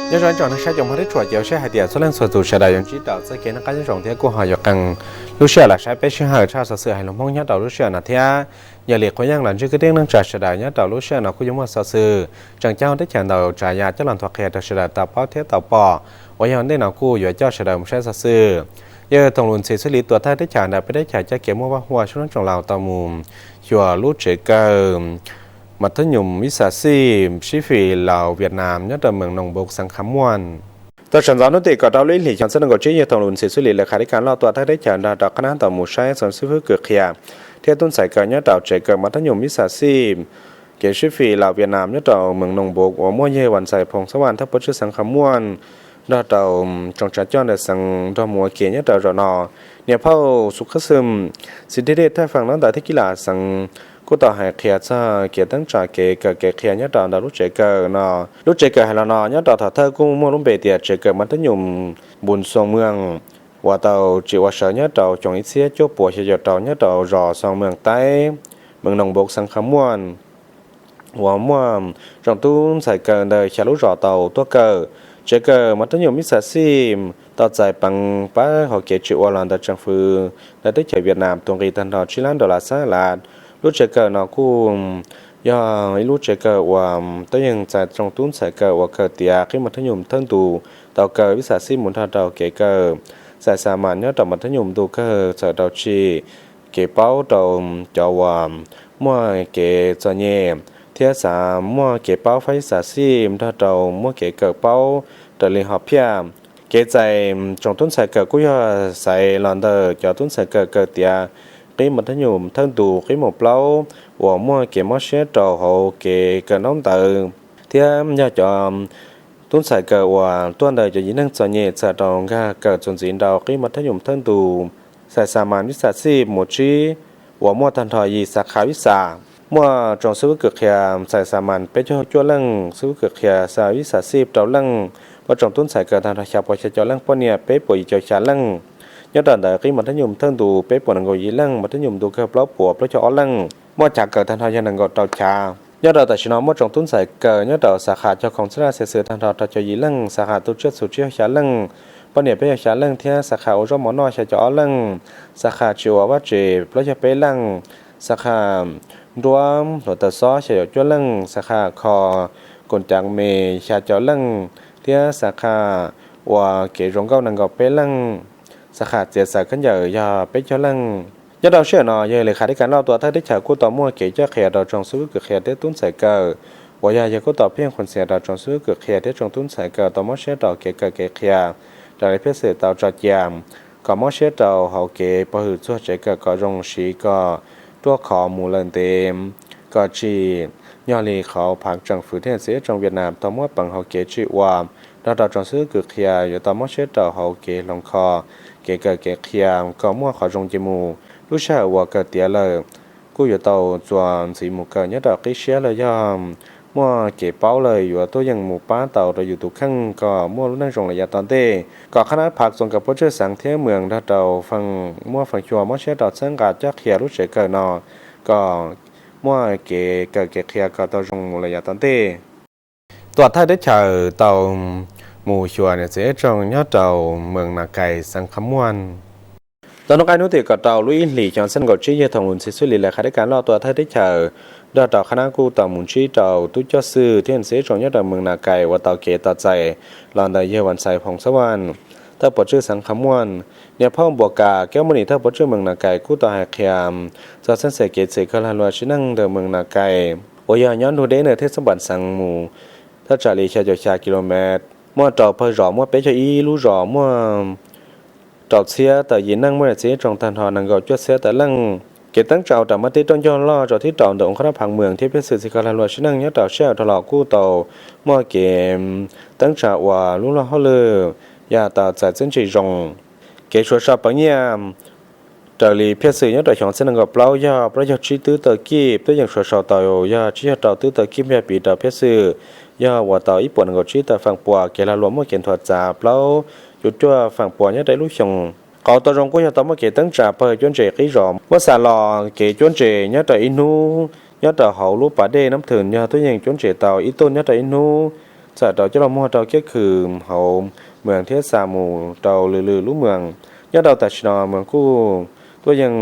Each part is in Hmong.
Nyob zoo ib tsoom neeg saib cov hmov thiab tshua, cia siab hais tias txhua leej txhua tus sawv daws yuav ntsib rau txoj kev noj qab nyob zoo thiab kuj ho yuav qee lub sij hawm los saib peb sij hawm tshaj xov xwm hais lus Hmoob nyob rau lub sij hawm no thiab. Yog li qhua yeej los ntsib kwv tij neej tsa sawv daws nyob rau lub sij hawm no kuj yuav muaj xov xwm tseem ceeb teb chaws ntau tsav yam coj los nthuav qhia rau sawv daws tau paub thiab tau pom. Uas yog ntej no kuj yuav coj sawv daws mus saib xov xwm. Yawg Thoom Lus Ntxhi Xwb Lis tua thawj teb chaws ntawm peb teb chaws coj kev muaj vaj huam sub noob tsoom laus tau mus xyuas lub tsev kawm mas thab nyum vib xa xij sib fim Laus Vietnam nyob rau mees Noos Npum xeev Kham Muam. Tau sawv ntxov hnub tim kaum rau lub ib hlis xyoo ob txhiab nees nkaum tsib, yawg Thoom Lus Ntxhi Xwb Lis leej txa dej kav loj tua thawj teb chaws nrog rau qhab nab tau mus saib txog xib fwb kws qhia thiab tub ntxhais kawm nyob rau tsev kawm mas thab nyum vib xa xij kev sib fim Laus Vietnam nyob rau mees Noos Npum uas muaj yawg Vas Ntxhais Phoom Xab Vaj thawj puas tswj xeev Kham Muam nrog rau tsoom tsav coj ntawm xeev nrog mus ua ke nyob rau zaum no. Niam phauj Xus Khab Xwm, xib dej dej thaj feem nab ntawv thiab kib lam xeev kuj tau hais qhia txog kev teeb tsa kev kawm kev qhia nyob rau ntawm lub tsev kawm no. Lub tsev kawm hais los no nyob rau thaum thawj kuj muaj lub npe tias tsev kawm mas thab nyum Npum Xoos Mees uas tau tsim ua sawv nyob rau xyoo ib txhiab cuaj puas xya caum rau nyob rau zos Xoos Mees Taib, mees Noos Npum xeev Kham Muam uas muaj tsoom tub ntxhais kawm ntawm xya lub zos tau tuaj kawm. Tsev kawm mas thab nyum vib xa xij tau txais peev pab hauv kev tsim ua los ntawm tseem fwv ntawm teb chaws Vietnam tus nqi tag nrho tsib lab dollar xab lab. Lub tsev kawm no kuj yog ib lub tsev kawm uas twb yeej txais tsoom tub ntxhais kawm uas kawm tiav qib mas thab nyum thawj ntu tau kawm vib xa xij mus nrog rau kev kawm xais xa mas nyob rau mas thab nyum ntu kawg txawm rau tsim kev paub rau cov uas muaj kev txom nyem thiab xav muaj kev paub faib vib xa xij nrog rau muaj kev kawm paub raws li hom phiaj. Kev txais tsoom tub ntxhais kawm kuj yog xaiv los ntawm cov tub ntxhais kawm kawm tiav qib mas thab nyum thawj ntu qib mus plaub uas muaj kev mob siab rau hauv kev kawm ntaub ntawv thiab yog cov tub ntxhais kawm uas tuaj ntawm cov yim neeg txom nyem txawm rau nkag kawm txuas ntxiv rau qib mas thab nyum thawj ntu xais xa mas vib xa xij mus tsib uas muaj tag nrho yim xa kha vib xa. Muaj tsoom xib fwb kws qhia xais xa mas peb caug cuaj leej, xib fwb kws qhia xa vib xa xij rau leej, muaj tsoom tub ntxhais kawm tag nrho xya puas xya caum leej, poj niam peb puas yim caum xya leej. Nyob rau ntawm qib mas thab nyum thawj ntu peb puas nees nkaum yim leej, mas thab nyum ntu kawg plaub puas plaub caug ob leej, muaj chav kawm tag nrho yog nees nkaum rau chav. Nyob rau tam sim no muaj tsoom tub ntxhais kawm nyob rau xa kha cog khoom txhab laj xia xwm tag nrho rau caum yim leej, xa kha tu tsiaj txhu tsib caug xya leej, poj niam peb caug xya leej thiab xa kha ua zaub mov noj xya caum ob leej, xa kha tsim ua vaj tsev plaub caug peb leej, xa kha nruab hluav taws xob xya caum cuaj leej, xa kha kho koos cav me xya caum leej, thiab xa kha ua kev zoo nkauj nees nkaum peb leej, xa kha txiav xaws khaub ncaws yog peb caug leej. Nyob rau sij hawm no yog li qhia dej kav loj tua thawj teb chaws kuj tau muaj kev coj qhia rau tsoom xib fwb kws qhia thiab tub ntxhais kawm, uas yog yawg kuj tau pheej qhuas ntxias rau tsoom xib fwb kws qhia thiab tsoom tub ntxhais kawm tau mob siab rau kev kawm kev qhia raws li phiaj xwm tau tso cia, kom mob siab rau hauv kev pov hwm txuag tsev kawm kom zoo siv kom ruaj khov mus lawm ntev, kom tsim nyog li qhov phav tseem fwv thiab txiv tsoom Vietnam tau muab peev hauv kev tsim ua nrog rau tsoom xib fwb kws qhia yuav tau mob siab rau hauv kev hloov kho kev kawm kev qhia kom muaj qhov zoo ces mus lub sij hawm uas kawm tiav lawm kuj yuav tau txuas ntxiv mus kawm nyob rau qib siab los yog muaj kev paub lawm yuav tuaj yeem mus pab tau rau yus tus kheej kom muaj lub neej zoo lawm yav tom ntej. Kom qhab nab phav txoos kawm puas tswj xeev thiab mees nrog rau muaj feem xyuam mob siab rau txhawb nqa coj qhia lub tsev kawm no kom muaj kev kawm kev qhia kom tau zoo mus lawm yav tom ntej. Tuam thawj teb chaws tau mus xyuas niam txiv ib tsoom nyob rau mees Nas Kais xeev Kham Muam. Tau hnub qaij hnub tim kaum rau lub ib hlis xyoo ob txhiab nees nkaum tsib, yawg Thoom Lus Ntxhi Xwb Lis leej qhia dej kav loj tua thawj teb chaws nrog rau qhab nab kuj tau mus ntsib rau tub coj xwm thiab niam txiv ib tsoom nyob rau mees Nas Kais uas tau kev tau txais los ntawm yawg Vas Ntxhais Phoom Xab Vaj thawj puas tswj xeev Kham Muam. Niam phauj Npuas Kas Kab Muaj Nim thawj puas tswj mees Nas Kais kuj tau hais qhia txog txheej xeem kev txhim kawg lag luam siv neej ntawm mees Nas Kais uas yog nyob nrug deb ntawm thej Xab Npas xeev mus thaj tsam li xya caum xya ki lo mev, muaj rau pawg zos, muaj peb caug ib lub zos, muaj rau txhiab tawm yim neej, muaj niam txiv ib tsoom tag nrho nees nkaum cuaj txhiab tawm leej. Kev teeb tsa ua raws mab teb raug ncauj loj rau thib rau ntawm ua qhab nab phav mees thiab phiaj xwm txhim kawg lag luam siv neej nyob rau sij hawm dhau los kuj tau muaj kev teeb tsa ua lub luag hauj lwm yog tau txais txiaj ntsig zoo. Kev suav sau peev nyiaj raws li phiaj xwm nyob rau xyoo ob txhiab nees nkaum plaub yog plaub caug tsib twb tawm kij, twb yeej suav sau tau yog tsib caug rau twb tawm kij npaj piv rau phiaj xwm yog ua tau ib puas nees nkaum tsib tawm feem pua. Kev lag luam muaj kev nthuav txav plaub cuv cuaj feem pua nyob rau ib lub xyoo. Qauv tau zoo kuj yog tau muaj kev teeb tsa pawg cuab ntse qib zos muab xa los kev cuab ntse nyob rau ib hnub nyob rau hauv lub pas dej Nab Thwm yog twb yeej cuab ntse tau ib tuj nyob rau ib hnub. txawm rau coj los muag rau kiab khw hauv moos thiab xa mus rau lwm lwm lub moos. Nyob rau tam sim no moos kuj tuaj yeej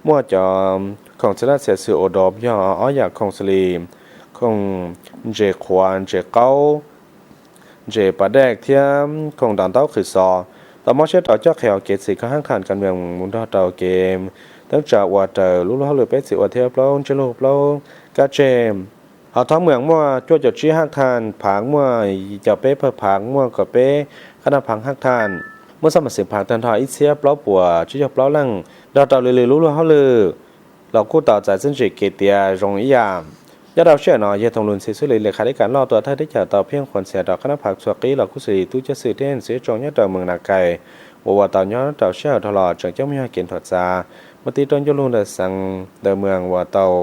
muaj cov khoom txhia laj txhia xwm ua dov yog ob yam khoom xws li khoom ntses qhuav, ntses qaub, ntses pas dej thiab khoom dav ntaub qhwv xov. Tau mob siab rau coj qhia kev txhim kho hab thas kas moos mus nrog rau kev teeb tsa ua raws lub lub hauj lwm peb txhim ua thiab plaub ntsej lug plaub kab tseg. Hauv thoob moos muaj cuaj caum tsib hab thas phav, muaj yim caum peb pawg phav, muaj kaum peb qhab nab phav hab thas, muaj xab mas xwm phav tag nrho ib txhiab plaub puas tsib caug plaub leej nrog rau lwm lwm lub lub hauj lwm los kuj tau txais txiaj ntsig kev tiav zoo ib yam. Nyob rau sij hawm no yawg Thoom Lus Ntxhi Xwb Lis, Lis Khas Deb Kas Loj tuam thawj teb chaws tau pheej qhuas ntxhias rau qhab nab phav txhua qib los kuj xws li tub coj xwm thiab ntxwv tsoom nyob rau moos Nas Kais uas uas tau nyob rau sij hawm dhau los tseem coj muaj yog kev nthuav txav muaj tib roob ncuj lug ntawm xeev ntawm moos uas tau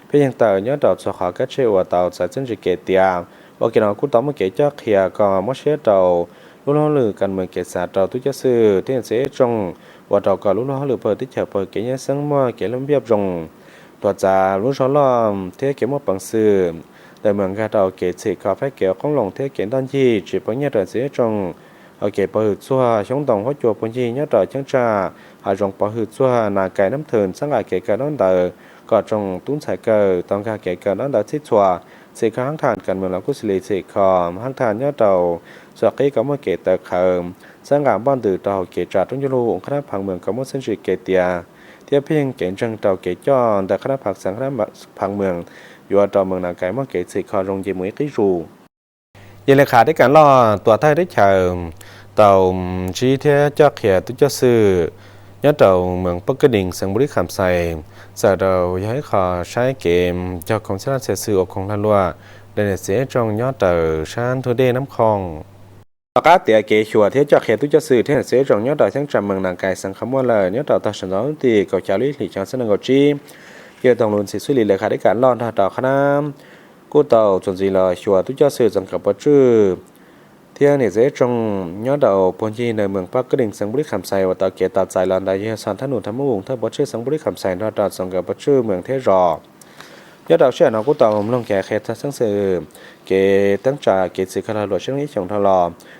pheej yeeg tawm nyob rau txhua qhov kab tseg uas tau txais txiaj ntsig kev tiav. Ua ke no kuj tau muaj kev coj qhia kom mob siab rau lub lub hauj lwm kas moos kev xav rau tub coj xwm thiab ntxwv tsoom ua rau kom lub lub hauj lwm pawg teb chaws pawg kev nyob xeeb muaj kev lub npiaj zoo, nthuav txav lub zog loj thiab kev muaj peev xwm ntawm moos nkag rau kev txhim kho fab kev ua qoob loo thiab kev ntoj ncig tsis peev nyiaj rau ntxwv tsoom, hauv kev pov hwm txuag xyoob ntoo huab cua puag ncig nyob rau cheeb tsam hav zoov pov hwm txuag Nas Kais Nab Thwm txhawb nqa kev kawm ntaub ntawv kom tsoom tub ntxhais kawm tau nkag kev kawm ntaub ntawv txhij txhua, txhim kho hab thas kas moos los kuj xws li txhim kho hab thas nyob rau txhua qib kom muaj kev tawv qhawv, txhawb nqa npoj ntws rau hauv kev tsa roob ncuj lug ua qhab nab phav moos kom muaj txiaj ntsig kev tiav thiab pheej yeej kev ntseeg rau kev coj ntawm qhab nab phav xeev qhab nab phav moos yuav ua rau moos Nas Kais muaj kev txhim kho zoo nce mus ib qib zus. Yawg Lis Khas Deb Kas Loj tuam thawj teb chaws tau ntsib thiab coj qhia tub coj xwm nyob rau moos Poj Kwj Dees xeev Npuj Lis Kham Xais, txawm rau yog ib qho saib kev cog khoom txhia laj txhia xwm ua khoom lag luam ntawm niam txiv ib tsoom nyob rau sab ntug dej Nab Khoom. Tom qab tiav kev xyuas thiab coj qhia tub coj xwm thiab niam txiv ib tsoom nyob rau cheeb tsam moos Nas Kais xeev qhov muaj lawm nyob rau tag sawv ntxov hnub tim kaum xya lub ib hlis xyoo ob txhiab nees nkaum tsib, yawg Thoom Lus Ntxhi Xwb Lis, Lis Khas Deb Kas Loj nrog rau qhab nab kuj tau txuas ntxiv los xyuas tub coj xwm txoos nkawm pov tswj thiab niam txiv ib tsoom nyob rau puag ncig ntawm moos Poj Kwj Dees xeev Npuj Lis Kham Xais uas tau kev tau txais los ntawm yawg Xos Thab Nus Thas Muj Voos thawj pov tswj xeev Npuj Lis Kham Xais nrog rau txoos nkawm pov tswj moos thiab zos. Nyob rau sij hawm no kuj tau mloog kev qhia txog xeeb xwm kev teeb tsa kev txhim kho lag luam sib lub ib xyoos dhau los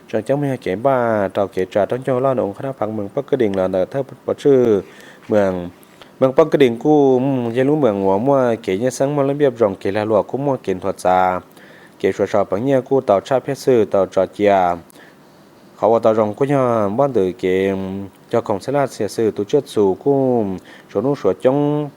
tseem ceeb muaj yog kev npaj rau kev tsa roob ncuj loj ua qhab nab phav moos Poj Kwj Dees los ntawm thawj pov tswj moos. Moos Poj Kwj Dees kuj yog lub moos uas muaj kev nyob xeeb muaj lub npiaj zoo, kev lag luam kuj muaj kev nthuav txav, kev suav tso peev nyiaj kuj tau tshaj phiaj xwm tau tso cia. Qhov uas tau zoo kuj yog npoj ntws kev cog khoom txhia laj txhia xwm tu tsiaj txhu kuj suav hnub suav coob,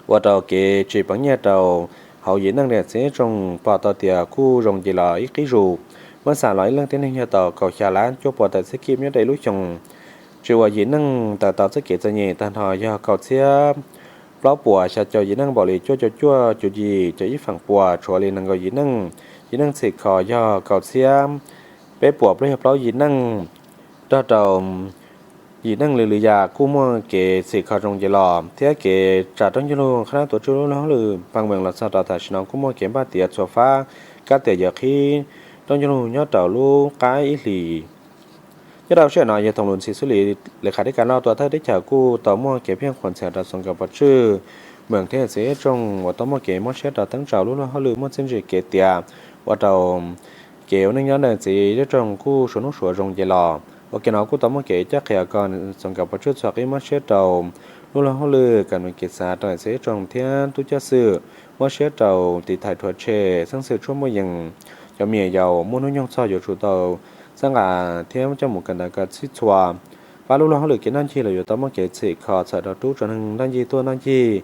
ua rau kev tsis peev nyiaj rau hauv yim neej niam txiv tsoom pom tau tias kuj zoo nce los ib qib zus. Muab xam los ib leej tib neeg yog tau kaum xya lab cuaj puas tawm txhiab kib nyob rau ib lub xyoo, tsis ua yim neej tawm tau txoj kev txom nyem tag nrho yog kaum txhiab plaub puas xya caum yim neej, npaum li cuaj caum cuaj cuv yim caum ib feem pua, tshuav li nees nkaum yim neej, yim neej txhim kho yog kaum txhiab peb puas plaub caug plaub yim neej, nrog rau yim neej lwm lwm yam kuj muaj kev txhim kho zoo nce los thiab kev tsa roob ncuj lug qhab nab tuam tswj lub lub hauj lwm phav moos los txog rau tam sim no kuj muaj kev npaj tiav txhua fab kab tias yuav qhib roob ncuj lug nyob rau lub qab ib hlis. Nyob rau sij hawm no yawg Thoom Lus Ntxhi Xwb Lis, Lis Khas Deb Kas Loj tuam thawj teb chaws kuj tau muaj kev pheej qhuas ntxhias rau txoos nkawm pov tswj moos thiab txiv ib tsoom uas tau muaj kev mob siab rau teeb tsa lub lub hauj lwm muaj txiaj ntsig kev tiav ua rau kev ua neej nyob ntawm txiv ib tsoom kuj suav hnub suav zoo nce los. Ua ke no kuj tau muaj kev coj qhia kom txoos nkawm pov tswj txhua qib mob siab rau lub lub hauj lwm kam nws kev xav rau txiv ib tsoom thiab tub coj xwm, mob siab rau tiv thaiv rhuav tshem xeeb xwm tshuaj muaj yees, cov me nyuam yaus muaj hnub nyoog txog yuav tsum tau txhawb nqa thiab coj mus kawm ntawv kom txhij txhua. Pab lub lub hauj lwm kev noj ncig los yuav tau muaj kev txhim kho txhawm rau tub tsuas neeg noj ncig tuaj noj ncig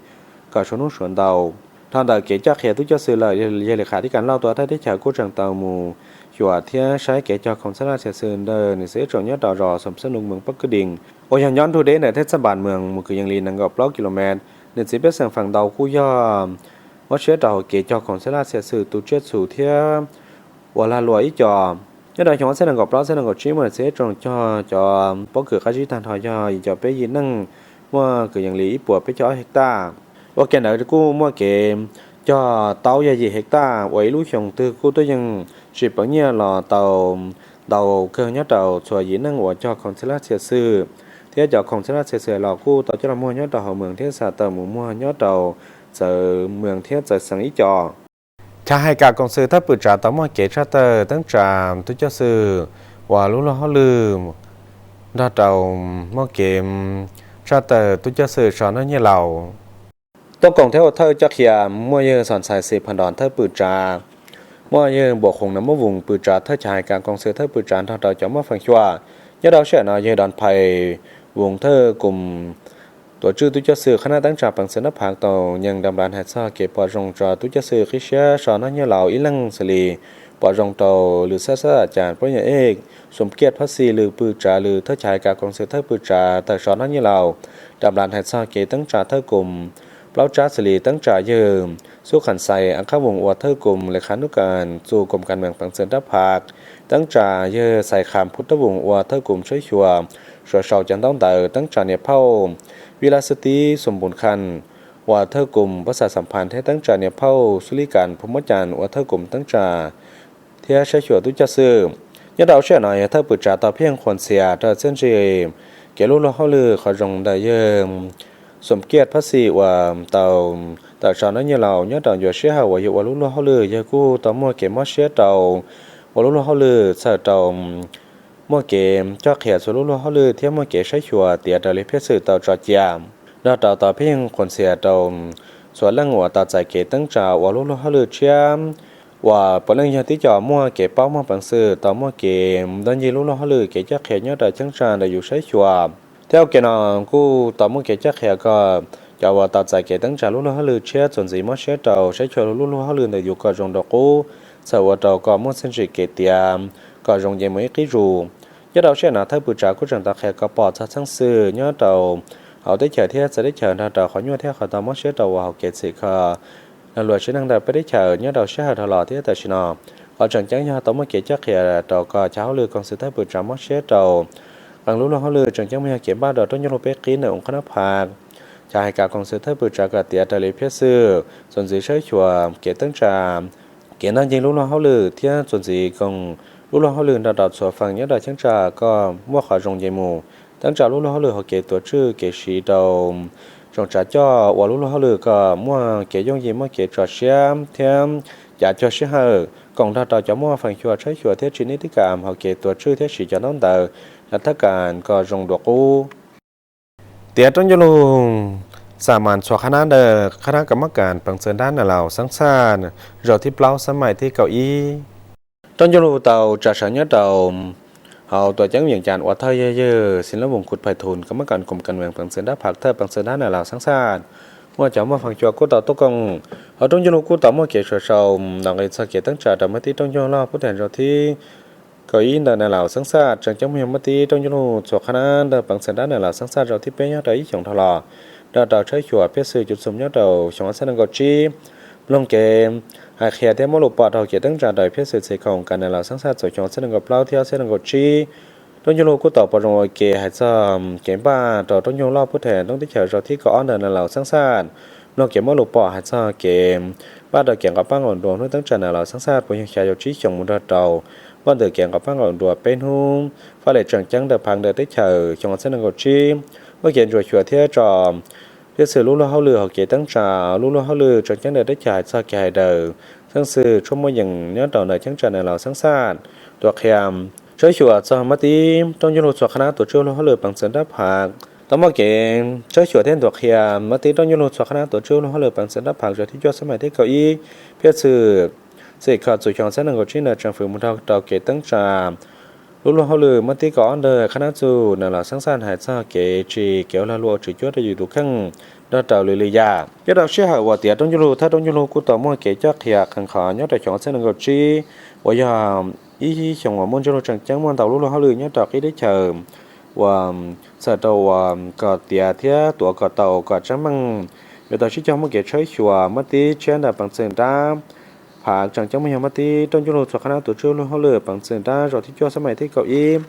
kom suav hnub suav ntau. Dhau ntawm kev coj qhia tub coj xwm lawm, yawg Lis Khas Deb Kas Loj tuam thawj teb chaws kuj tseem tau mus xyuas thiab saib kev cog khoom txhia laj txhia xwm ntawm niam txiv ib tsoom nyob rau zos Xoom Xab Nus moos Poj Kwj Dees uas yog nyob ntug deb ntawm thej txaj npas moos mus kwv yees li nees nkaum plaub ki lo mev. Niam txiv pej xeem feem ntau kuj yog mob siab rau hauv kev cog khoom txhia laj txhia xwm tu tsiaj txhu thiab ua lag luam ib co. Nyob rau xyoo ob txhiab nees nkaum plaub txhiab nees nkaum tsib muaj niam txiv ib tsoom cog cov pob kws qab zib tag nrho yog yim caum peb yim neej, muaj kwv yees li ib puas peb caug ob hej taj. Ua ke ntawd kuj muaj kev cog taub yog yim hej taj uas ib lub xyoo twg kuj tuaj yeej tsis peev nyiaj los tau ntau kawg nyob rau txhua yim neej uas cog khoom txhia laj txhia xwm, thiab cov khoom txhia laj txhia xwm los kuj tau coj los muag nyob rau hauv moos thiab xa tawm mus muag nyob rau txawv moos thiab txawv xeev ib co. Chav hais kam koom xwm thawj pwm tsav tau muaj kev tshaj tawm teeb tsa tub coj xwm uas lub luag hauj lwm nrog rau muaj kev tshaj tawm tub coj xwm so noj nyiaj laus. Tuaj koom thiab ua thawj coj qhia muaj yawg Xos Ntxhais Xis Phas Ntos thawj pwm tsav, muaj yawg Npua Qhoos Nas Muab Voos pwm tsav thawj chav hais kam koom xwm thawj pwm tsav nrog rau cov muaj feem xyuam. Nyob rau sij hawm no yawg Dos Phais Voos thawj koom tuav tswj tub coj xwm qhab nab teeb tsa peev xwm Nab Phav tau nyeem nra nplav hais txog kev pom zoo rau tub coj xwm qib siab so noj nyiaj laus ib leeg xws li pom zoo rau lwm xab xab cas pab yam ej Xum Kiaj Phab Xis lwm pwm tsav lwm thawj chav hais kam koom xwm thawj pwm tsav tawm so noj nyiaj laus, nra nplav hais txog kev teeb tsa thawj koom plaub tsab xws li teeb tsa yawg Xub Kham Xais Ab Qhab Voos ua thawj koom le khas nub kas txum koom kas mees peev xwm Nab Phav, teeb tsa yawg Xais Kham Phuv Rab Voos ua thawj koom saib xyuas suav sau cov ntaub ntawv, teeb tsa niam phauj Vij Lab Xub Tib Xum Npus Kham ua thawj koom pab xav xam phas thiab teeb tsa niam phauj Xub Lib Kas Phu Muab Cas ua thawj koom teeb tsa thiab saib xyuas tub coj xwm. Nyob rau sij hawm no yog thawj pwm tsav tau pheej qhuas ntxhias rau txiaj ntsig kev lub luag hauj lwm qhov zoo ntawm yawg Xum Kiaj Phab Xis uas tau tawm so noj nyiaj laus. Nyob rau ncua sij hawm uas yawg ua lub luag hauj lwm yawg kuj tau muaj kev mob siab rau ua lub luag hauj lwm txhawm rau muaj kev coj qhia txhua lub luag hauj lwm thiab muaj kev saib xyuas tiav raws li phiaj xwm tau tso cia, nrog rau tau pheej qhuas ntxhias rau txhua leej uas tau txais kev teeb tsa ua lub luag hauj lwm tshiab uas puav leej yog tib co muaj kev paub muaj peev xwm tau muaj kev ntaus ncig lub luag hauj lwm kev coj qhia nyob rau cheeb tsam ntawm yus saib xyuas. Thiab ua ke no kuj tau muaj kev coj qhia kom cov uas tau txais kev teeb tsa lub luag hauj lwm tshiab txuas ntxiv mob siab rau saib xyuas lub luag hauj lwm ntawm yus kom zoo dua qub, txhawm ua rau kom muaj txiaj ntsig kev tiav kom zoo nce mus ib qib zus. Nyob rau sij hawm no thawj pwm tsav kuj tseem tau qhia kom pom txog txheej xwm nyob rau hauv teb chaws thiab txawv teb chaws nrog rau qhov nyuaj thiab qhov tau mob siab rau uas hauv kev txhim kho lag luam siab neej ntawm peb teb chaws nyob rau sij hawm dhau los thiab tam sim no. Qhov tseem ceeb yog tau muaj kev coj qhia rau kom chav hauj lwm koom xwm thawj pwm tsav mob siab rau qee lub luag hauj lwm tseem ceeb muaj yog kev npaj rau roob ncuj lug peb qib ntawm u qhab nab phav. Chav hais kam koom xwm thawj pwm tsav kom tiav raws li phiaj xwm txuas ntxiv saib xyuas kev teeb tsa kev ntaus ncig lub luag hauj lwm thiab txuas ntxiv koom lub luag hauj lwm nrog rau txhua feem nyob rau cheeb tsam kom muaj qhov zoo nce mus. Teeb tsa lub luag hauj lwm hauv kev tuav tswj kev siv rau tsoom tsav coj ua lub luag hauj lwm kom muaj kev yooj yim muaj kev tso siab thiab cav cuag sij hawm koom nrog rau cov muaj feem xyuam saib xyuas thiab tsim neej tib kam hauv kev tuav tswj thiab siv cov ntaub ntawv lag thab kas kom zoo dua qub. Tiav roob ncauj lug xa mas txhua qhab nab ntawm qhab nab kam mab kas peev txwv dab nas laus xeeb xaj zaum thib plaub xab maim thib kaum ib. Roob ncauj lug tau tsa sawv nyob rau hauv tuam ceeb Vias Cas ua thawj yog yawg Xis Lab Voos Khuv Phais Thun kam mab kas koom kas mees peev txwv dab phav thawj peev txwv dab nas laus xeeb xaj. Muaj cov muaj feem xyuam kuj tau tuaj koom, hauv roob ncauj lug kuj tau muaj kev suav sau nto nqi txog kev teeb tsa rau mab tib roob ncauj lug loj pub theem zaum thib kaum ib ntawm nas laus xeeb xaj. Tseem ceeb muaj yog mab tib roob ncauj lug txhua qhab nab ntawm peev txwv dab nas laus xeeb xaj zaum thib peb nyob rau ib xyoos dhau los, nrog rau tshawb xyuas phiaj xwm cuv txum nyob rau xyoo ob txhiab nees nkaum tsib. Mloog kev hais qhia thiab muab lus pom rau kev teeb tsa rau phiaj xwm txhim khoom kas nas laus xeeb xaj txuas xyoo ob txhiab nees nkaum plaub thiab ob txhiab nees nkaum tsib. Roob ncauj lug kuj tau pom zoo ua ke hais txog kev npaj rau roob ncauj loj pub theem roob teb chaws zaum thib kaum ob ntawm nas laus xeeb xaj. Mloog kev muab lus pom hais txog kev npaj rau kev nqos pab nqaum nruas hnub teeb tsa nas laus xeeb xaj puas yog xya caum tsib xyoos mus nrog rau npaj ntawm kev nqos pab nqaum nruas peb hnub fab lem tseem ceeb ntawm phav ntawm teb chaws xyoo ob txhiab nees nkaum tsib. Muaj kev ntsuam xyuas thiab tso phiaj xwm lub luag hauj lwm hauv kev teeb tsa lub luag hauj lwm tseem ceeb ntawm teb chaws hais txog kev hais daws xeeb xwm tshuaj muaj yees nyob rau ntawm cheeb tsam nas laus xeeb xaj. Tuam qhia tshawb xyuas txog mab tib roob ncauj lug txhua qhab nab tuav tswj lub luag hauj lwm peev txwv dab phav. Tau muaj kev tshawb xyuas thiab tuam qhia mab tib roob ncauj lug txhua qhab nab tuav tswj lub luag hauj lwm peev txwv dab phav zaum thib cuaj xab maim thib kaum ib. Phiaj xwm txhim kho txum xyoo ob txhiab nees nkaum tsib ntawm tseem fwm mus nrog rau kev teeb tsa lub luag hauj lwm mab tib kaum ob ntawm qhab nab txum nas laus xeeb xaj hais txog kev tsim kev ua lag luam ua tswv cuab rau yus tus kheej nrog rau lwm lwm yam. Nyob rau sij hawm uas tiav roob ncauj lug thawj roob ncauj lug kuj tau muaj kev coj qhia qee qhov nyob rau xyoo ob txhiab nees nkaum tsib uas yog ib xyoos uas muaj ncauj lug tseem ceeb muaj ntau lub luag hauj lwm nyob rau qib teb chaws uas txhawm rau uas kom tiav thiab tuav kom tau kom tseeb meej. Yuav tau sib cog muaj kev tshawb xyuas mab tib tshiab ntawm peev txwv dab phav tseem ceeb muaj yog mab tib roob ncauj lug txhua qhab nab tuav tswj lub luag hauj lwm peev txwv dab zaum thib cuaj xab maim thib kaum ib.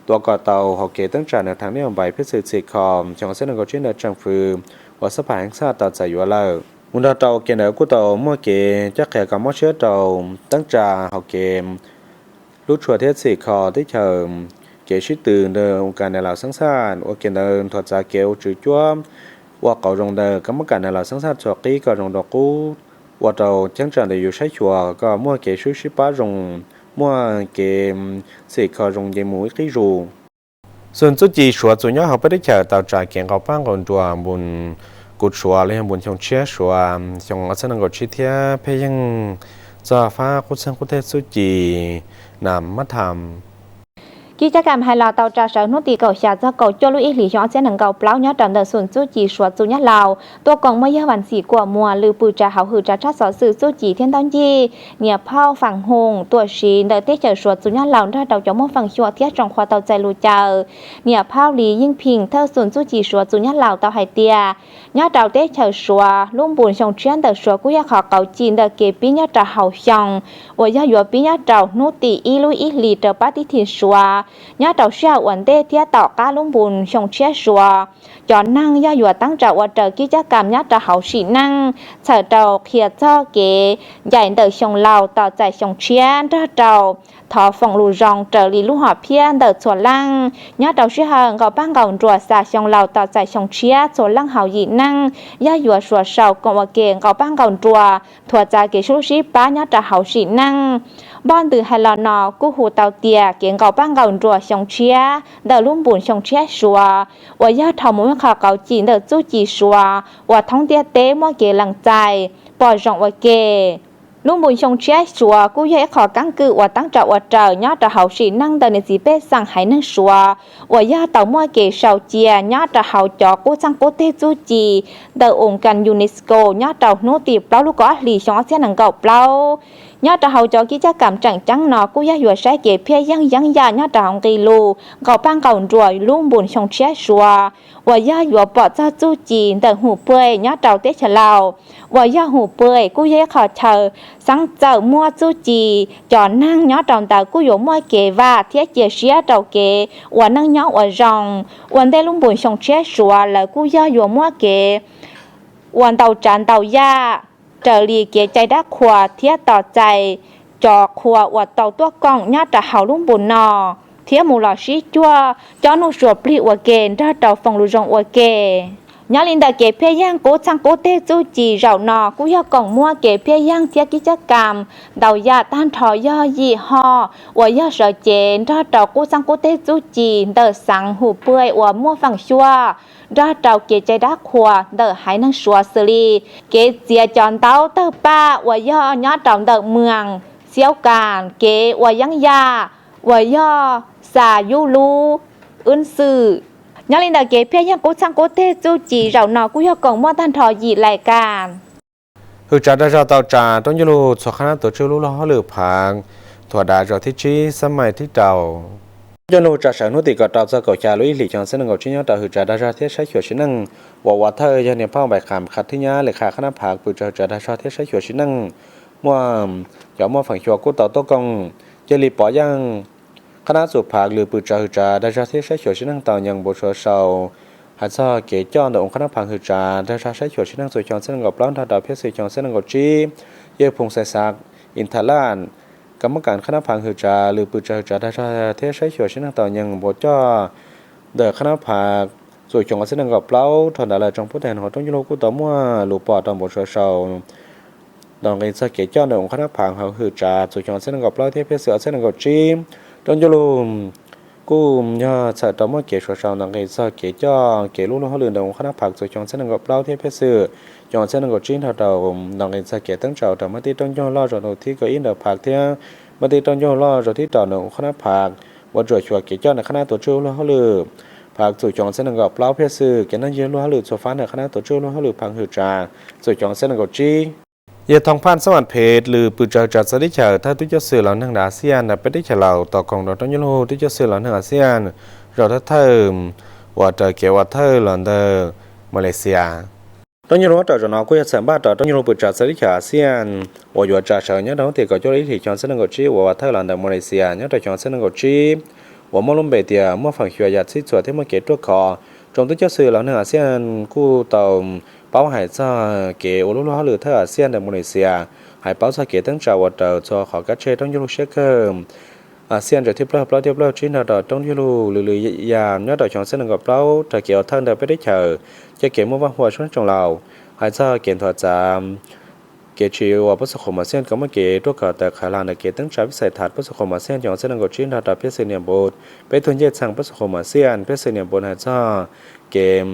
Tuav kom tau hauv kev teeb tsa nws thav nej npais phiaj xwm txhim kho xyoo ob txhiab nees nkaum tsib ntawm tseem fwm uas xab phas heev xaj tau txais yuav lawm. Mus nrog rau kev ntawd kuj tau muaj kev coj qhia kom mob siab rau teeb tsa hauv kev hlub tshua thiab txhim kho teb chaws kev sib tw ntawm u kas nas laus xeeb xaj ua kev ntawd nthuav txav kev ua tswv cuab ua qauv zoo ntawm kab mob kas nas laus xeeb xaj txhua qib kom zoo dua qub. ua rau cheeb tsam ntawm yus saib xyuas kom muaj kev sib sib pab zoo, muaj kev xim kho zoo nce mus ib qib zus. Xum txuj ci Suav txum nyob hauv peb teb chaws tau tsa kev nqaus pab nqaus nruas npus kuv Suav los yog npus xyoo tshiab Suav xyoo ob txhiab nees nkaum tsib thiab phiaj yeej txog fab qub txeeg qub teg txuj ci nam mab tham. Kib cab kam hais los tau tsa sawv hnub tim kaum xya txog kaum cuaj lub ib hlis xyoo ob txhiab nees nkaum plaub nyob rau ntawm xum txuj ci Suav txum nyob Laus tuaj koom muaj yawg Vam Xim Kuam Muas lwm pwm tsav hauv hwm tsav tshaj xov xwm txuj ci thiab ntaub ncig, niam phauj Fam Hum tuam siv ntawm teb chaws Suav txum nyob Laus nrog rau cov muaj feem xyuam thiab tsoom qhuav tau txais lus caw, niam phauj Lis Yeej Phim thawj xum txuj ci Suav txum nyob Laus tau hais tias, nyob rau teb chaws Suav lub npus xyoo tshiab ntawm Suav kuj yog qhov qauv cim ntawm kev pib nyob rau hauv xyoo uas yog yuav pib nyob rau hnub tim ib lub ib hlis raws pab tib thim Suav. Nyob rau sij hawm ua ntej thiab tom qab lub npus xyoo tshiab Suav, cov neeg yog yuav teeb tsa ua raws kib cab kam nyob rau hauv sim neej, txhawm rau qhia txog kev ncaim ntawm xyoo Laus tos txais xyoo tshiab nrog rau thov foom lus zoo raws li lub hom phiaj ntawm txhua leej. Nyob rau sij hawm nqaus pab nqaus nruas xa xyoo Laus tos txais xyoo tshiab txhua leej hauv yim neej yog yuav suav sau koom ua ke nqaus pab nqaus nruas thuav txav kev sib hlub sib pab nyob rau hauv sim neej. Npoj ntws hais los no kuj hu tau tias kev nqaus pab nqaus nruas xyoo tshiab ntawm lub npus xyoo tshiab Suav uas yog dhau mus ib qho qauv cim ntawm txuj ci Suav uas thoob ntiaj teb muaj kev lees txais pom zoo ua ke. Lub npus xyoo tshiab Suav kuj yog ib qho keeb kwm uas teeb tsa ua raws nyob rau hauv sim neej ntawm niam txiv pej xeem haiv neeg Suav uas yog tau muaj kev sau cia nyob rau hauv cov qub txeeg qub teg txuj ci ntawm ua kas UNESCO nyob rau hnub tim plaub lub kaum ob hlis xyoo ob txhiab nees nkaum plaub. Nyob rau hauv cov kib cab kam tseem ceeb no kuj yog yuav saib kev phiaj yeej yeeb yam nyob rau hauv nqi lus nqaus pab nqaus nruas lub npus xyoo tshiab Suav uas yog yuav pom txog txuj ci ntawm Hum Pue nyob rau teb chaws Laus uas yog Hum Pue kuj yog ib qho chaw xeeb txawm muaj txuj ci cov neeg nyob rau ntawd kuj yuav muaj kev vam thiab cia siab rau kev ua neej nyob ua zoo ua ntej lub npus xyoo tshiab Suav lawv kuj yog yuav muaj kev ua ntau tsav ntau yam raws li kev cai dab qhuas thiab tos txais cov qhua uas tau tuaj koom nyob rau hauv lub npus no thiab mus los sib cuag coj nuj suav plig ua ke nrog rau foom lus zoo ua ke. Nyob li ntawm kev phiaj yeej qub txheej qub teg txuj ci zaum no kuj yog koom muaj kev phiaj yeej thiab kib cab kam ntau yam tag nrho yog yim hom uas yog sawv cev nrog rau qub txheej qub teg txuj ci ntawm xeev Hum Pue uas muaj feem xyuaj nrog rau kev cai dab qhuas ntawm haiv neeg Suav xws li kev txiav cov ntaub tawg paj uas yog nyob rau ntawm Muas Xiaub Kas, kev ua yeeb yam uas yog xa yub lub wb xwm. Nyob li ntawm kev phiaj yeej qub txheej qub teg txuj ci zaum no kuj yog koom muaj tag nrho yim lais kas. Hwm tsav dag zog tau tsa roob cuj lug txhua qhab nab tuav tswj lub luag hauj lwm phav thuam dav zog thib tsib xab mais thib rau. Roob cuj lug tsa sawv hnub tim kaum rau txog kaum xya lub ib hlis xyoo ob txhiab nees nkaum tsib nyob rau hwm tsav dag zog thiab saib xyuas sim neej uas ua thawj yog niam phauj Npais Qham qhab thib nyab li qhab qhab nab phav pwm tsav hwm tsav dag zog thiab saib xyuas sim neej muaj cov muaj feem xyuas kuj tau tuaj koom cia li pov yeej qhab nab txuas phav lwm pwm tsav hwm tsav dag zog thiab saib xyuas sim neej tau nyeem npau suav sau hais txog kev coj ntawm ua qhab nab phav hwm tsav dag zog saib xyuas sim neej txuas xyoo ob txhiab nees nkaum plaub nrog rau phiaj xwm xyoo ob txhiab nees nkaum tsib. Yawg Phoos Xais Xav Ib Tha Laj, kab mob kas qhab nab phav hwm tsav lwm pwm tsav hwm tsav dag zog thiab saib xyuas sim neej tau nyeem npau coj ntawm qhab nab phav txuas xyoo ob txhiab nees nkaum plaub. Dhau ntawd lawm tsoom pub tag hauv roob cuj lug kuj tau muaj lus pom rau npau suav sau ntaus nqi txog kev coj ntawm ua qhab nab phav hauv hwm tsav txuas xyoo ob txhiab nees nkaum plaub thiab phiaj xwm ob txhiab nees nkaum tsib. Roob cuj lug kuj yog txhawm rau muaj kev suav sau ntaus nqi txog kev coj kev lub luag hauj lwm ntawm ua qhab nab phav txuas xyoo ob txhiab nees nkaum plaub thiab phiaj xwm xyoo ob txhiab nees nkaum tsib nrog rau ntaus nqi txog kev teeb tsa rau muaj tib roob cuj lug loj zaum thib kaum ib ntawm phav thiab muaj tib roob cuj lug loj zaum thib rau ntawm ua qhab nab phav ua tsuam xyuas kev coj ntawm qhab nab tuav tswj lub luag hauj lwm phav txuas xyoo ob txhiab nees nkaum plaub phiaj xwm kev noj yig luag hauj lwm txhua fab ntawm qhab nab tuav tswj lub luag hauj lwm phav hwm tsav txuas xyoo ob txhiab nees nkaum tsib. Yawg Thoo Phaj Xab Vam Phem lwm pwm tsav hwm tsav txawv teb chaws thawj tub coj xwm los neeg ntawm Asean ntawm peb teb chaws Laus tau koom rau roob cuj lug tub coj xwm los neeg Asean zaum thawj thawj uas raws kev ua thawj los ntawm Malaysia. Roob cuj lug rau zaum no kuj yog txhawm npaj rau roob cuj lug pwm tsav txawv teb chaws Asean uas yuav tsa sawv nyob rau hnub tim kaum cuaj lub ib hlis xyoo ob txhiab nees nkaum tsib uas ua thawj los ntawm Malaysia nyob rau xyoo ob txhiab nees nkaum tsib uas muaj lub npe tias muaj feem xyuas yam txhij txhua thiab muaj kev ruaj khov. Tsoom tub coj xwm los neeg Asean kuj tau paub hais txog kev ua lub luag hauj lwm thawj Asean ntawm Malaysia, hais paub txog kev teeb tsa ua raws txhua qhov kab tseg roob cuj lug siab kawg Asean zaum thib plaub plaub thiab plaub tsib nrog rau roob cuj lug lwm lwm yam nyob rau xyoo ob txhiab nees nkaum plaub raws kev ua thawj ntawm peb teb chaws, coj kev muaj vaj huam sab tsoom Laus, hais txog kev nthuav txav kev tsim uas pab xu khum ma xiaj kom muaj kev ruaj khov tawv qhawv los ntawm kev teeb tsa vij xais thav pab xu khum ma xiaj xyoo ob txhiab nees nkaum tsib nrog rau pej xeem niam npus. Peb tug ncej txheem pab xu khum ma xiaj, pej xeem niam npus hais txog kev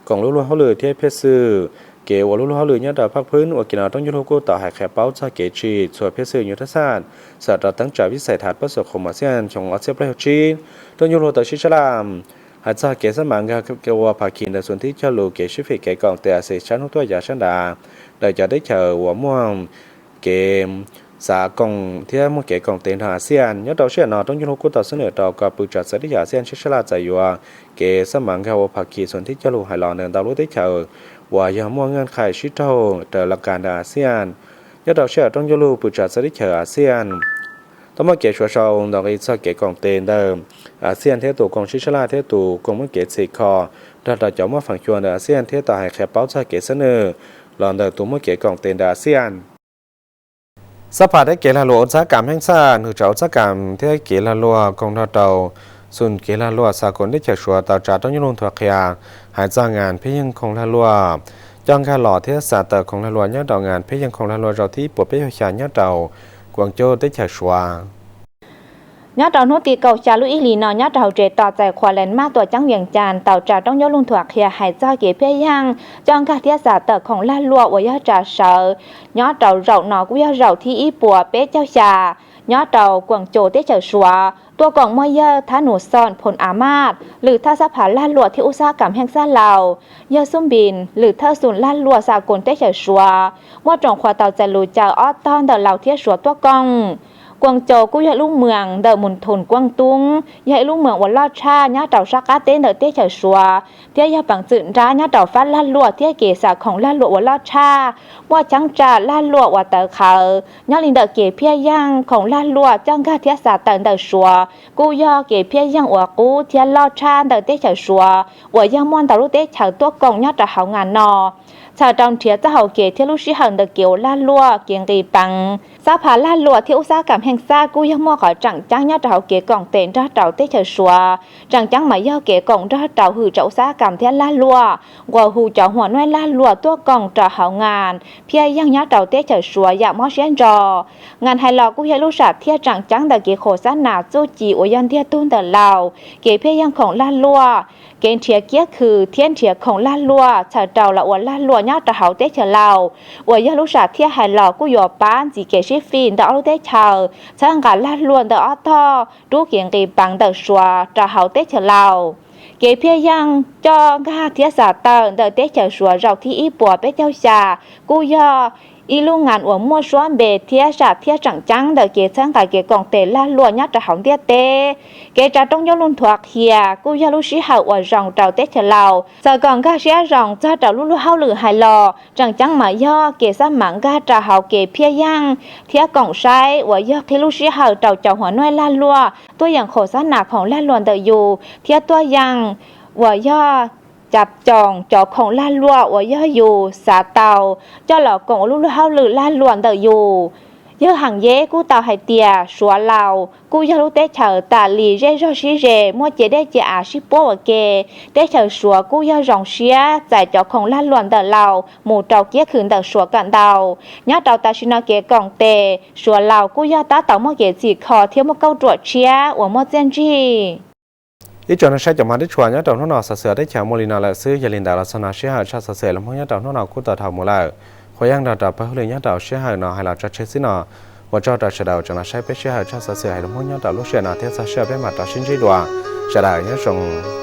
koom lub luag hauj lwm thiab pej xeem, kev ua lub luag hauj lwm nyob rau phaj phwb ua ke no rooj ncuj lug kuj tau hais qhia paub txog kev tsim txhua pej xeem nyuj thaj xaj xam rau teeb tsa vij xais thav pab xu khum ma xiaj xyoo ob txhiab plaub caug tsib. Rooj ncuj lug tau sib sab laj hais txog kev xab mam nkag ua phav khis ntawm xum thib cog lus kev sib fim kev koom tes a xes sab hnub tuaj yav sab nrad ntawm cov teb chaws uas muaj kev xav koom thiab muaj kev koom tes nrog a xiaj. Nyob rau sij hawm no rooj ncuj lug kuj tau xub nwm rau kom pw tsav txawv teb chaws a xiaj sib sab laj txais yuav kev xab mam nkag ua phav khis xum thib cog lus hais los ntawm ntau lub teb chaws uas yog muaj nqaj qhais sib raug raws la kas ntawm a xiaj. Nyob rau sij hawm rooj ncuj lug pw tsav txawv teb chaws a xiaj tau muaj kev suav sau ntau nqi txog kev koom tes ntawm a xiaj thiab tus koom sib sab laj thiab tus koom muaj kev txhim kho nrog rau cov muaj feem xyuam ntawm a xiaj thiab tau hais qhia paub txog kev xab nwm los ntawm tus muaj kev koom tes ntawm a xiaj. Xab phas teb kev lag luam ua txhab kam heej xaj nws tsav ua txhab kam thiab kev lag luam koom nrog rau xum kev lag luam xa koom teb chaws suav tau tsa rooj ncuj lug nthuav qhia hais txog ngas phiaj yeej khoom lag luam coj nkag los thiab xa tawm khoom lag luam nyob rau ngas phiaj yeej khoom lag luam zaum thib ib puas peb caug xya nyob rau Kuam Cauj teb chaws suav. Nyob rau hnub tim kaum xya lub ib hlis no nyob rau hauv tsev tos txais qhuas Lees Mab Tuam Ceeb Vias Cas tau tsa rooj ncuj lug nthuav qhia hais txog kev phiaj yeej coj nkag thiab xa tawm khoom lag luam uas yog tsa sawv nyob rau zaum no kuj yog zaum thib ib puas peb caug xya nyob rau Kuam Cauj teb chaws suav tuaj koom muaj yawg Thab Nus Xoom Phoos A Maj lwm thawj xab phas lag luam thiab ua txhab kam heej xaj Laus, yawg Xub Npis lwm thawj xum lag luam xa koom teb chaws suav muaj tsoom qhuas tau txais lus caw ob tog ntawm Laus thiab suav tuaj koom. Kuam Cauj kuj yog lub moos ntawm Mus Thum Kuaj Tub, yog ib lub moos uas loj tshaj nyob rau sab qab teb ntawm teb chaws suav thiab yog peev xwm nrab nyob rau fab lag luam thiab kev xa khoom lag luam uas loj tshaj. Muaj cheeb tsam lag luam uas tawv qhawv. Nyob li ntawm kev phiaj yeej khoom lag luam coj nkag thiab xa tawm ntawm suav kuj yog kev phiaj yeej uas qub thiab loj tshaj ntawm teb chaws suav uas yog muaj ntau lub teb chaws tuaj koom nyob rau hauv ngas no. Txhawm rau nrhiav txoj hauv kev thiab lub sij hawm ntawm kev ua lag luam kev nqis peev, xab phas lag luam thiab ua txhab kam heej xaj kuj yog muaj qhov tseem ceeb nyob rau hauv kev koom tes nrog rau teb chaws suav. Tseem ceeb mas yog kev koom nrog rau hwm rau ua txhab kam thiab lag luam, nqua hu cov huam nuaj lag luam tuaj koom rau hauv ngas phiaj yeej nyob rau teb chaws suav yam mob siab ntso. Ngas hais los kuj yog lub sam thiaj tseem ceeb ntawm kev khos xab nas txuj ci uas yog ntiag tug ntawm Laus, kev phiaj yeej khoom lag luam, kev nrhiav kiab khw thiab nrhiav khoom lag luam txhawm rau los ua lag luam nyob rau hauv teb chaws Laus, uas yog lub sam thiaj hais los kuj yuav pab ntxiv kev sib fim ntawm ob lub teb chaws, txhawb nqa lag luam ntawm ob tog rub kev nqis peev ntawm suav rau hauv teb chaws Laus. Kev phiaj yeej coj nkag thiab xa tawm ntawm teb chaws suav zaum thib ib puas peb caug xya kuj yog ib lub ngas uas muaj suab npe thiab sam thiaj tseem ceeb ntawm kev txhawb nqa kev koom tes lag luam nyob rau hauv ntiaj teb. Kev tsa rooj ncuj lug nthuav qhia kuj yog lub sij hawm uas zoo rau teb chaws Laus txawm kom nkag siab zoo txog rau lub luag hauj lwm hais los. Tseem ceeb mas yog kev xab mam nkag rau hauv kev phiaj yeej thiab koom saib uas yog qhib lub sij hawm rau cov huam nuaj lag luam tuaj yeem khos xab nas khoom lag luam ntawm yus thiab tuaj yeem uas yog cav coos cov khoom lag luam uas yog yus xav tau coj los koom ua lub luag hauj lwm lag luam ntawm yus. Yawg Heem Yeb kuj tau hais tias suav Laus kuj yog lub teb chaws tas li zej zog sib ze muaj ciam dej ciam av sib puab ua ke. Teb chaws suav kuj yog zoo siab txais cov khoom lag luam ntawm Laus mus rau kiab khw ntawm suav kawm ntau. Nyob rau tam sim no kev koom tes suav Laus kuj yog tab tom muaj kev txhim kho thiab muaj kauj ruam tshiab uas muaj txiaj ntsig. Ib tsoom saib cov hmov tshua nyob rau hnub no xov xwm teb chaws muaj li no lawm xwb, yog li ntawd los txog no sij hawm tshaj xov xwm los Hmoob nyob rau hnub no kuj tau dhau mus lawm. Qhuas yeej nrog rau pawg hwj lwm nyob rau sij hawm no hais los tso tseg xwb no. Ua tsaug rau sawv daws tsoom saib peb sij hawm tshaj xov xwm hais los Hmoob nyob rau lub sij hawm no thiab txog sij hawm peb mam rov sib ntsib dua. Sawv daws nyob zoo.